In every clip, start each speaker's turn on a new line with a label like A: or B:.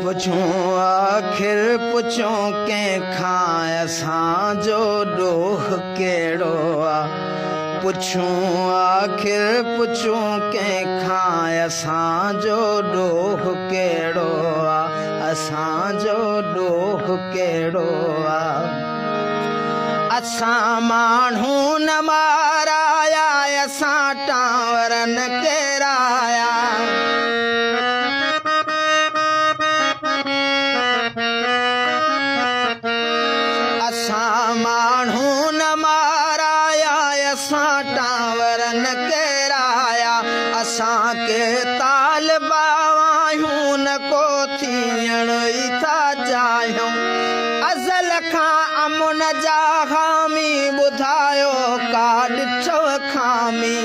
A: पुछूं आख़िर पुछूं कंहिंखां असांजो ॾोह कहिड़ो आहे। पुछूं आख़िर पुछूं कंहिंखां असांजो ॾोह कहिड़ो आहे, असांजो ॾोह कहिड़ो आहे। असां माण्हू न माराया, असां टावर न केराया। असां माण्हू न माराया, असां टावर न केराया। असांखे तालबा आहियूं, न को थियण ई था चाहियूं। अज़ल खां अमुन जा हामी, ॿुधायो का ॾिठो खामी।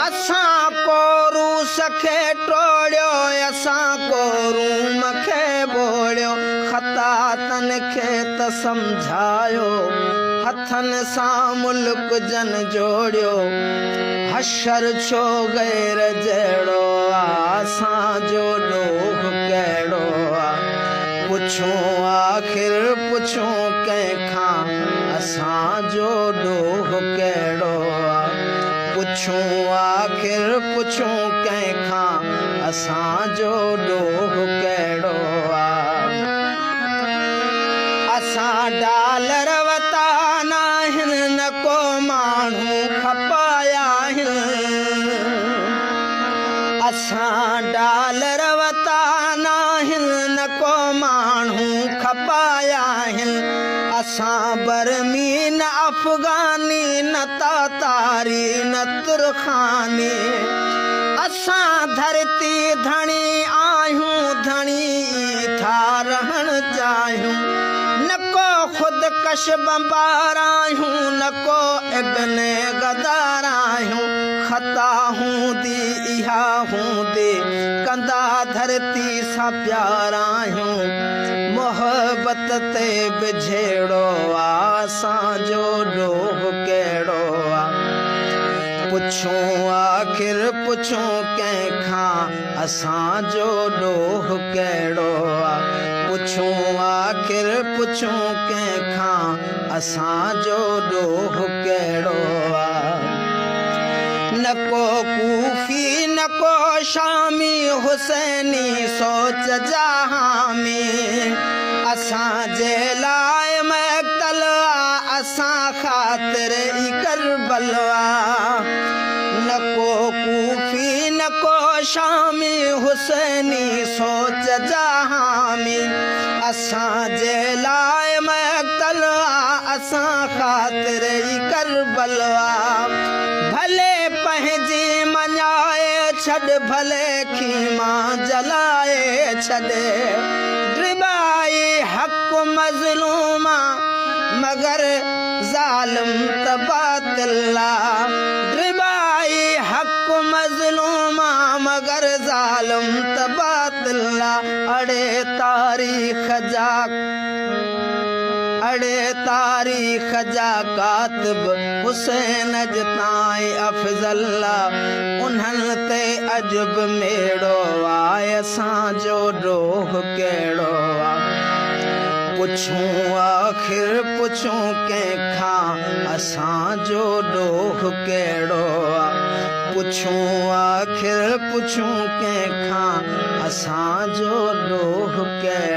A: असां को रूस खे टोड़ियो, असां को रूम खे ॿोड़ियो। ख़ता तन खे त सम्झायो, हथनि सां मुल्क जन जोड़ियो। हशर छो गैर जहिड़ो आहे, असांजो ॾोह कहिड़ो आहे। पुछूं आख़िर पुछूं कंहिंखां असांजो ॾोह कहिड़ो आहे। पुछूं आख़िर पुछूं कंहिंखां असांजो ॾोह कहिड़ो आहे। असां डॉलर वता नाहिनि, न को माण्हू खपाया आहिनि। असां डॉलर वता नाहिनि, न को माण्हू खपाया आहिनि। असां बर्मी न अफ़गानी, न तातारी न तुरखानी। असां धरती धणी आहियूं, धणी था रहण चाहियूं। न को ख़ुदकश बंबार आहियूं, न को इब्ने गदार आहियूं। ख़ता हूंदी इहा हूंदी, कंदा धरती सां प्यार आहियूं। मोहबत ते बि झेड़ो आहे, असांजो ॾोह कहिड़ो आहे। पुछूं आख़िर पुछूं कंहिंखां असांजो ॾोह कहिड़ो आहे। पुछूं आख़िर पुछूं कंहिंखां असांजो ॾोह कहिड़ो आहे। न को कूफी न को शामी, हुसैनी सोच जा हामी। असांजे लाइ मक़तल आहे, असां ख़ातिर ई करबल आहे। न को कूफी न को शामी, हुसैनी सोच जा हामी। असांजे लाइ मक़तल आहे, असां ख़ातिर ई करबल आहे। भले पंहिंजी मञाए छॾ, भले खीमा जलाए छॾ। ड्रिबाई हक़ मज़लूमा, मगर ज़ालिम त बातिल आहे। ड्रिबाई हक़ मज़लूमा, मगर ज़ालिम त बातिल आहे। अड़े तारीख़ जा, अड़े तारीख़ जा कातिब, हुसैन अॼु ताईं अफ़ज़ल आहे। उन्हनि ते अॼु बि मेड़ो आहे, असांजो ॾोह कहिड़ो आहे। पुछूं आख़िर पुछूं कंहिंखां असांजो ॾोह कहिड़ो आहे। पुछूं आख़िर पुछूं कंहिंखां असांजो ॾोह कहिड़ो।